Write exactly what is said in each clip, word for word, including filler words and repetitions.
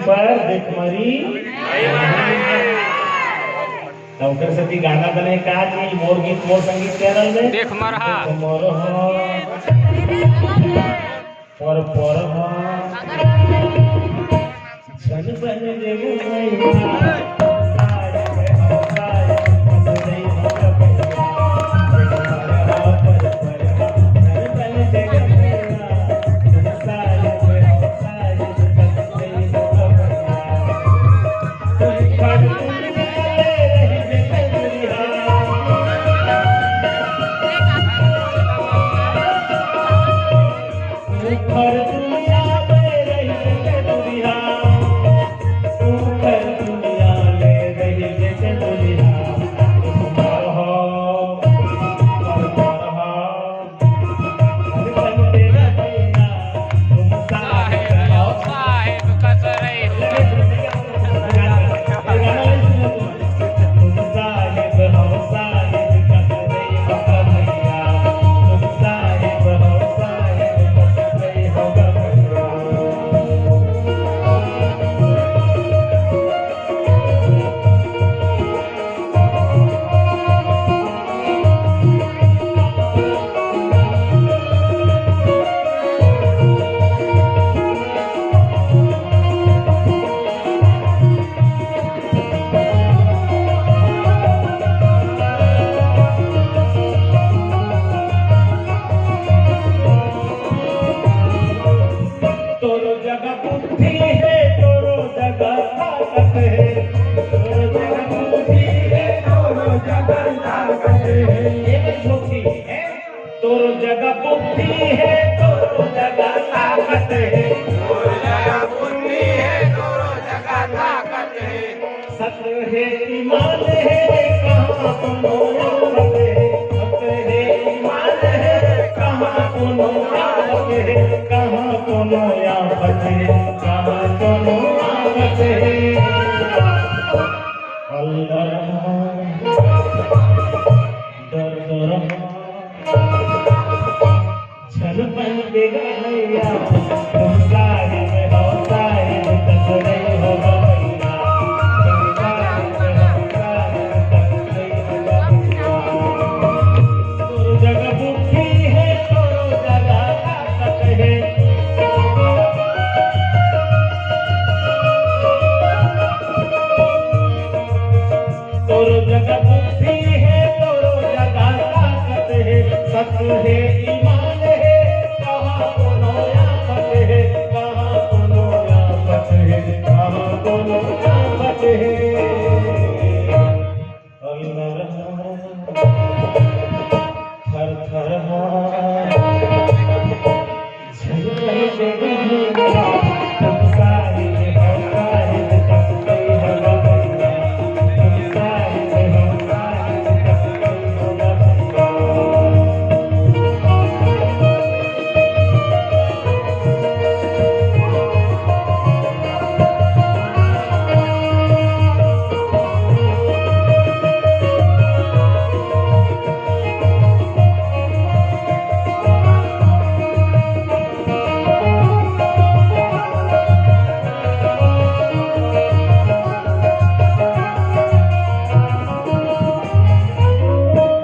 पर देख मरी। त ओकर सेती गाना बने का जी, मोर गीत मोर संगीत चैनल में। देख मरहा। देख मरहा। पर, पर, हाँ। झन बन देबो मैना, साए में हम साए, बस नहीं हो मैना। पर, पर, हाँ, झन बन देबो मैना, साए में हम साए, बस नहीं हो मैना। तोरो जगह बुद्धि हे, तोरो जगह ताकत हे। तोरो जगह बुद्धि हे, तोरो जगह ताकत हे। ये मत छोटी हे। तोरो जगह बुद्धि हे, तोरो जगह ताकत हे। तोरो जगह बुद्धि हे, तोरो जगह ताकत हे। सत हे ईमान हे, कहाँ कोनो आफत हे। सत हे ईमान हे, कहाँ कोनो आफत हे। कहाँ कोनो आफत हे, कहाँ कोनो आफत हे। अल्लाह। डर, डर। झन बन के गया, तुम साहिब हो, साहिब तक नहीं हो गया। तुम साहिब हो, साहिब तक नहीं हो गया। तोरो जगह बुद्धि हे, तोरो जगह ताकत हे। तोरो जगह बुद्धि हे, तोरो जगह ताकत हे, सत हे, ईमान हे, कहाँ कोनो आफत हे, कहाँ कोनो आफत हे, कहाँ कोनो आफत हे। अल्लाह, थर थर हा।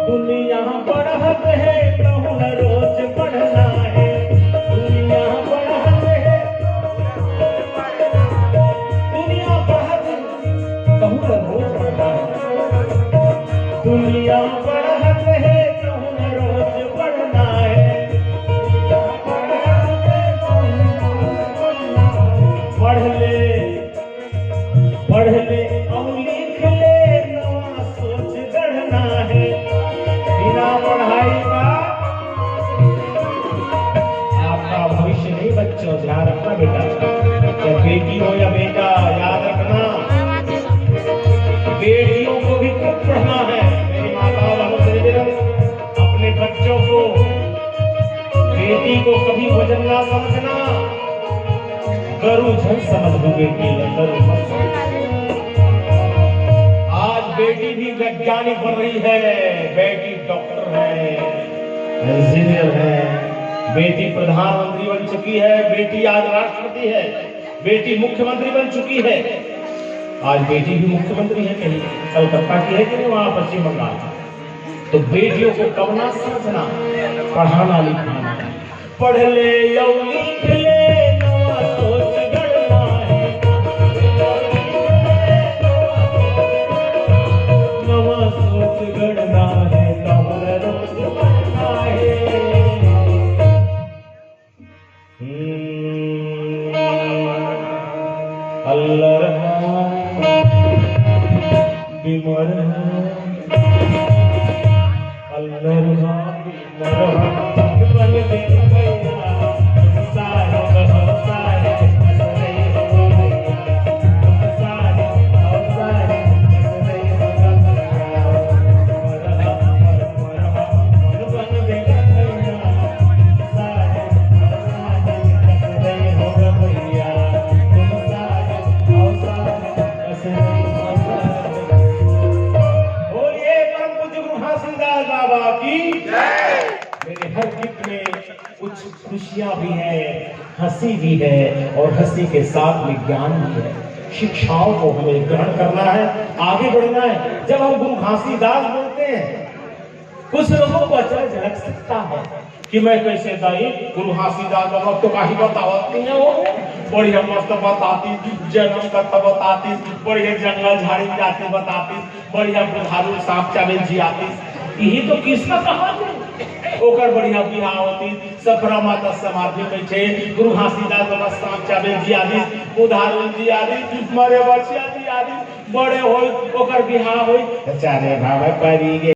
दुनिया बढ़त हे, तहूँ ला रोज बढ़ना हे। दुनिया बढ़त हे, दुनिया बढ़त हे, तहूँ ला रोज बढ़ना हे। दुनिया बढ़त हे, तहूँ ला रोज बढ़ना हे। पढ़ ले, पढ़ ले अउ लिख ले, नवा सोच गढ़ना हे। बिना पढ़ाई का आपका भविष्य नहीं बच्चों, ध्यान रखना बेटा। चाहे बेटी हो या बेटा, याद रखना, बेटियों को भी खूब पढ़ना है। मेरी माताओं, बहनों से निवेदन, अपने बच्चों को, बेटी को कभी वजन ना समझना। गरु झन समझबो बेटी ल, गरु मत समझ। आज बेटी भी वैज्ञानिक बन रही है, बेटी डॉक्टर है, इंजीनियर है, बेटी प्रधानमंत्री बन चुकी है, बेटी आज राष्ट्रपति है। बेटी मुख्यमंत्री बन चुकी है, आज बेटी भी मुख्यमंत्री है, कहीं कलकत्ता की है कि नहीं, वहां पश्चिम बंगाल। तो बेटियों को कब ना समझना, पढ़ाना लिखाना। पढ़ ले या लिख ले, नवा सोच गढ़ना है। नवा सोच गढ़ना है, नवा रोज पढ़ना है। हम्म। अल्लर हा बिमर हा, अल्लर हा बिमर हा, बन दे भैया, सारे हो, सारे हंस रहे हो भैया, सारे हो, सारे हंस रहे हो भैया। बोलिए परम पूज्य गुरु घासीदास बाबा की। मेरे हर गीत में कुछ खुशियां भी है, हंसी भी है और हंसी के साथ में ज्ञान भी है। शिक्षाओं को हमें ग्रहण करना है, आगे बढ़ना है। जब हम गुरु घासीदास बोलते हैं, कुछ लोगों को अचरज लग सकता है कि मैं कैसे दाई गुरु घासीदास बाबा तो काही बतावत नहीं है, वो बढ़िया मस्त बताती, जन्म कथा बताती, बढ़िया जंगल झाड़ी जाती बताती, बढ़िया बुधारू सांप चाबे जी आती। यही तो किस्सा कहानी। ओकर बढ़िया बिहाव होती, सफरा माता समाधि में थे, गुरु घासीदास बाबा सांप चाबे जी आती, बुधारू जी आती, मरे बचिया जी आती, बड़े होई, ओकर बिहाव होई, चारे भाव परी गे।